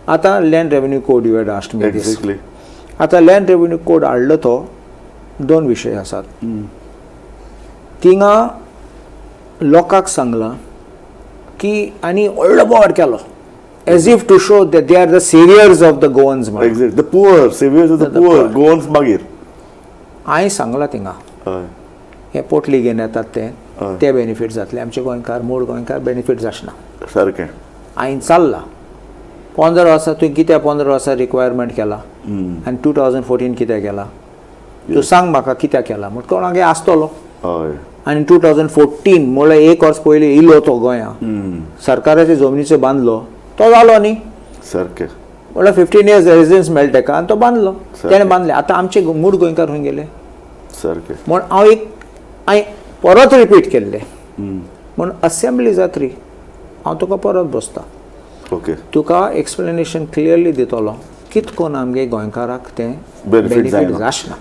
आतां land revenue code you had asked me this. आतां land revenue code हाडलो तो दोन विशय आसात थिंगा. लोकांक सांगलां की आनी व्हडलो बोवाळ केलो as if to show that they are the saviours of the Goans म्हणून. Exact, the poor, saviours of the The poor poor. Goans मागीर. हांवें सांगलां थिंगा, हे पोटली घेवन येतात ते, ते बेनिफीट जातले आमचे गोंयकार, मूळ गोंयकार बेनिफीट जाचना. हांवें चालला 15 वर्सां. तुवें कित्याक 15 वर्सां रिक्वायरमेंट केला आनी 2014 कित्याक केला? तूं सांग म्हाका, कित्याक केला म्हण कोणागे आसतलो. आनी 2014 म्हळ्यार एक वर्स पयलीं इलो तो गोंया सरकाराचे जमनीचेर बांदलो, तो जालो न्ही. म्हळ्यार 15 इयर्स रेजिडन्स मेळटा तेका आनी तो बांदलो. तेणें बांदलें. आतां आमचे मूळ गोंयकार खंय गेले? म्हूण हांव एक हांवें परत रिपीट केल्लें म्हूण असेंब्ली जात्री हांव तुका परत बसता, तुका एक्सप्लेनेशन क्लियरली दितलो कित कोन्न आमगे गोंयकाराक तें Benefit benefit जायना. जाचना.